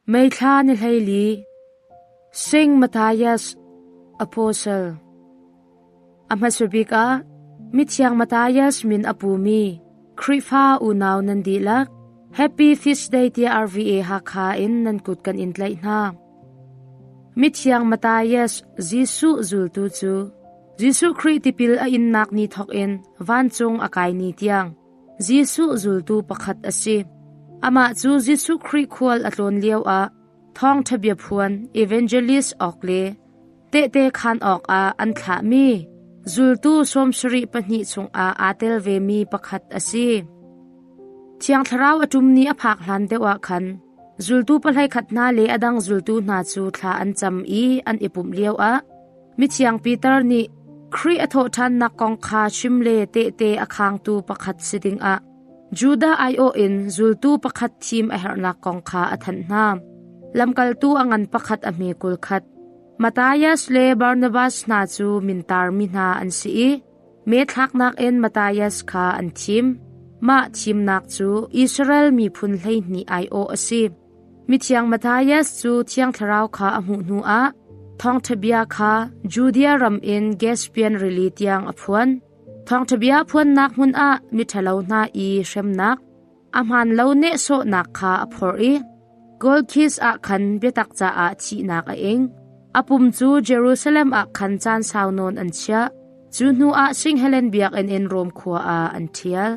Meithla ni 14 Sing Matthias Apostle A hmasa bik ah mithiang Matthias min a pumi Khrihfa unau nan dihlak Happy Feast Day tiah RVA Hakha in nan kut kan in tlaih hna. Mithiang Matthias Jesuh zultu cu Jesuh Khrih tipil a innak ni thawk in vancung a kai ni tiang Jesuh zultu pakhat a si. Amah cu Jesuh Khrih khual a tlawn lioah thawngṭha bia phuan evangelist awk le tehte khaan awkah an thlahmi zultu 72 chungah aa tel vemi pakhat a si. Thiang Thlarau a ṭum ni a phak hlan deuh ah khan zultu pahleikhat hna le a dang zultu hna cu thla an cam i an i pumh lioah Mithiang Peter nih Khrih a thawhṭhannak kong kha chim le tehte a khangtu pakhat si dingah Judah aiawh in zultu pakhat thim a herhnak kong kha a thanh hna. Lamkaltu a ngan pakhat a hme 20 khat. Matthias le Barnabas hna cu mintarmi hna an si i methlaknak in Matthias kha an thim. Mah thimnak cu Israel miphun 12 aiawh a si. Mithiang Matthias cu Thiang Thlarau kha a hmuh hnuah thawngṭha bia kha Judea ram in Caspian rili tiang a phuan. Thawngṭha bia phuannak hmun ah miṭhalo hna i hremnak, a hmaan lo nehsawhnak kha a phorh i Golkis ah khan biatak caah thihnak a ing. A pum cu Jerusalem ah khan caan sau nawn an chiah. Cu hnuah Sing Helen biakinn in Rom khua ah an ṭhial.